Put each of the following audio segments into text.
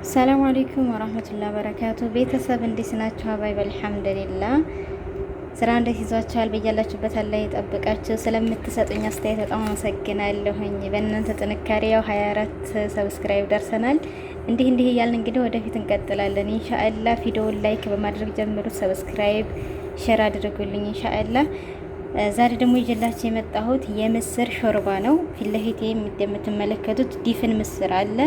ሰላም አለይኩም ወራህመቱላሂ ወበረካቱ። ቤተሰብ እንዴት ናችሁ? አባይ አልሐምዱሊላህ። ስራ እንዴት ይዟችኋል? በያላችሁበት አላህ ይጠብቃችሁ። ስለምትሰጡኝ አስተያየት በጣም አመሰግናለሁኝ። በእናንተ ጥንካሬ ያው 24 subscribe ደርሰናል። እንዲህ እንዲህ እያልን እንግዲህ ወደፊት እንቀጥላለን ኢንሻአላህ። ቪዲዮውን like በማድረግ ጀምሩት። subscribe፣ share አድርጉልኝ ኢንሻአላህ። ዛሬ ደግሞ ይዤላችሁ የመጣሁት የምስር ሾርባ ነው። ፊት ለፊቴ የምትመለከቱት ድፍን ምስር አለ።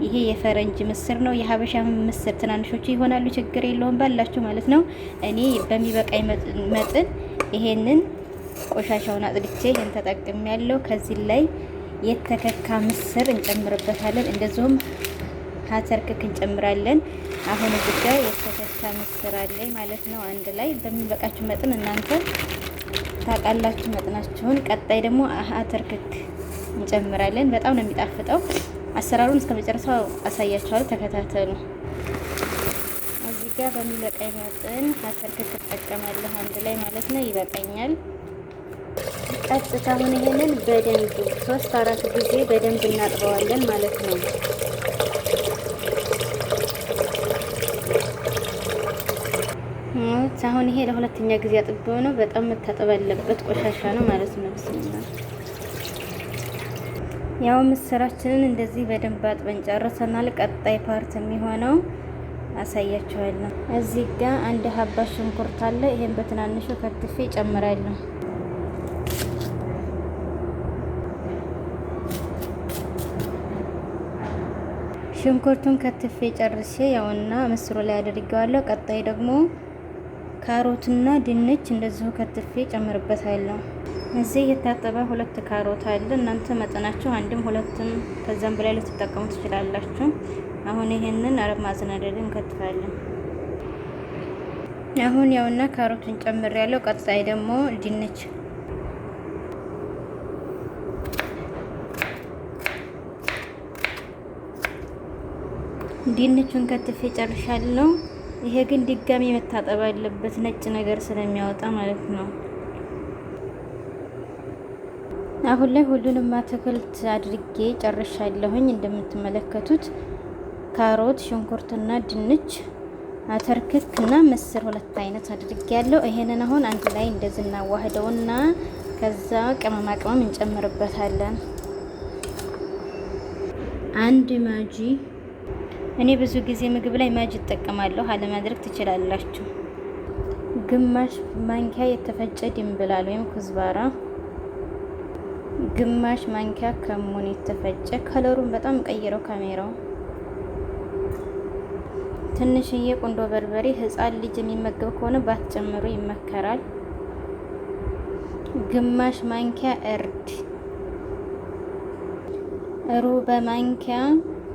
ይሄ የፈረንጅ ምስር ነው። የሀበሻ ምስር ትናንሾቹ ይሆናሉ፣ ችግር የለውም ባላችሁ ማለት ነው። እኔ በሚበቃኝ መጠን ይሄንን ቆሻሻውን አጽድቼ ይሄን ተጠቅሜያለሁ። ከዚህ ላይ የተከካ ምስር እንጨምርበታለን። እንደዚሁም አተር ክክ እንጨምራለን። አሁን እዚህ ጋር የተከካ ምስር አለ ማለት ነው። አንድ ላይ በሚበቃችሁ መጠን እናንተ ታውቃላችሁ መጥናችሁን። ቀጣይ ደግሞ አተር ክክ እንጨምራለን። በጣም ነው የሚጣፍጠው። አሰራሩን እስከ መጨረሻው አሳያችኋለሁ። ተከታተሉ። እዚህ ጋር በሚበቃኝ መጠን አተር ክክ እጠቀማለሁ አንድ ላይ ማለት ነው። ይበቃኛል። ቀጥታ አሁን ይሄንን በደንብ 3-4 ጊዜ በደንብ እናጥበዋለን ማለት ነው። አሁን ይሄ ለሁለተኛ ጊዜ አጥቤው ነው። በጣም መታጠብ ያለበት ቆሻሻ ነው ማለት ነው። ብስሚላ ያው ምስራችንን እንደዚህ በደንብ አጥበን ጨርሰናል። ቀጣይ part የሚሆነው አሳያችኋለሁ። እዚህ ጋር አንድ ሀባ ሽንኩርት አለ። ይሄን በትናንሹ ከትፌ ጨምራለሁ። ሽንኩርቱን ከትፌ ጨርሼ ያውና ምስሩ ላይ አድርጌዋለሁ። ቀጣይ ደግሞ ካሮትና ድንች እንደዚሁ ከትፌ ጨምርበታለሁ። እዚህ የታጠበ 2 ካሮት አለ። እናንተ መጠናችሁ አንድም ሁለትም ከዛም በላይ ልትጠቀሙ ትችላላችሁ። አሁን ይሄንን አረብ ማዕዘን አድርገን እንከትፋለን። አሁን ያውና ካሮቱን ጨምሬያለሁ። ቀጣይ ደግሞ ድንች ድንቹን ከትፌ ጨርሻለሁ። ይሄ ግን ድጋሚ መታጠብ አለበት ነጭ ነገር ስለሚያወጣ ማለት ነው። አሁን ላይ ሁሉንም አትክልት አድርጌ ጨርሻለሁኝ። እንደምትመለከቱት ካሮት፣ ሽንኩርትና ድንች፣ አተር ክክ እና ምስር 2 አይነት አድርጌያለሁ። ይሄንን አሁን አንድ ላይ እንደዚህ እናዋህደውና ከዛ ቅመማ ቅመም እንጨምርበታለን። አንድ ማጂ፣ እኔ ብዙ ጊዜ ምግብ ላይ ማጅ እጠቀማለሁ። አለማድረግ ትችላላችሁ። ግማሽ ማንኪያ የተፈጨ ድንብላል ወይም ኩዝባራ፣ ግማሽ ማንኪያ ከሙን የተፈጨ ከለሩን በጣም ቀይረው ካሜራው፣ ትንሽዬ ቁንዶ በርበሬ፣ ህፃን ልጅ የሚመገብ ከሆነ ባትጨምሩ ይመከራል። ግማሽ ማንኪያ እርድ፣ ሩብ ማንኪያ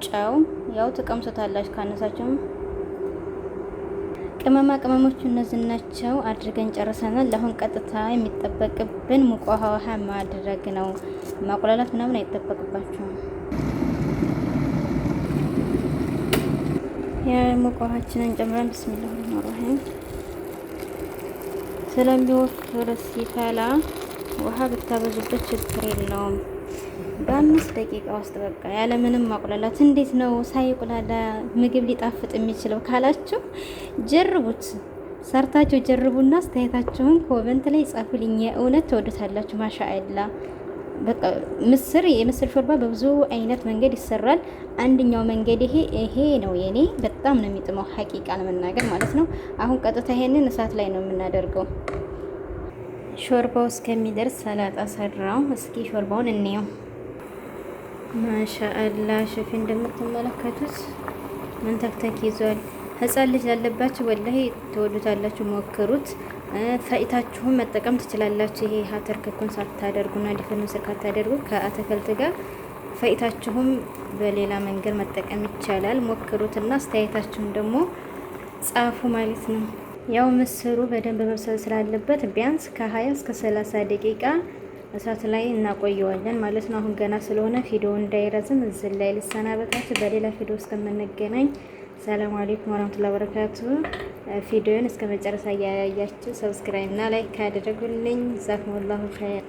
ጨው፣ ያው ትቀምሱታላችሁ ካነሳችሁም። ቅመማ ቅመሞቹ እነዚህ ናቸው። አድርገን ጨርሰናል። አሁን ቀጥታ የሚጠበቅብን ሙቅ ውሃ ማድረግ ነው። ማቁላላት ምናምን አይጠበቅባችሁም። የሙቅ ውሃችንን ጨምረን ቢስሚላህ ረህማን ረሂም። ስለሚወፍር ሲፈላ ውሃ ብታበዙበት ችግር የለውም። በ5 ደቂቃ ውስጥ በቃ ያለምንም ማቁላላት። እንዴት ነው ሳይቁላላ ምግብ ሊጣፍጥ የሚችለው ካላችሁ ጀርቡት፣ ሰርታችሁ ጀርቡና አስተያየታችሁን comment ላይ ጻፉልኝ። የእውነት ትወዱታላችሁ። ማሻአላ በቃ ምስር የምስር ሾርባ በብዙ አይነት መንገድ ይሰራል። አንደኛው መንገድ ይሄ ነው። የኔ በጣም ነው የሚጥመው ሀቂቃ ለመናገር ማለት ነው። አሁን ቀጥታ ይሄንን እሳት ላይ ነው የምናደርገው። ሾርባው እስከሚደርስ ሰላጣ ሰራው። እስኪ ሾርባውን እንየው። ማሻአላ ሸፊ እንደምትመለከቱት መንተክተክ ይዟል። ህፃን ልጅ ላለባችሁ ወላሂ ትወዱታላችሁ፣ ሞክሩት። ፈጭታችሁን መጠቀም ትችላላችሁ። ይሄ አተር ክኩን ሳታደርጉና ድፍን ምስር ካታደርጉ ከአትክልት ጋር ፈጭታችሁም በሌላ መንገድ መጠቀም ይቻላል። ሞክሩትና አስተያየታችሁን ደግሞ ጻፉ ማለት ነው። ያው ምስሩ በደንብ መብሰል ስላለበት ቢያንስ ከ20 እስከ 30 ደቂቃ እሳት ላይ እናቆየዋለን ማለት ነው። አሁን ገና ስለሆነ ቪዲዮ እንዳይረዝም እዚህ ላይ ልሰናበታችሁ። በሌላ ቪዲዮ እስከምንገናኝ ሰላም አለይኩም ወራህመቱላሂ ወበረካቱ። ቪዲዮን እስከ መጨረሻ እያያችሁ subscribe እና like አድርጉልኝ። ጀዛኩሙላሁ ኸይር።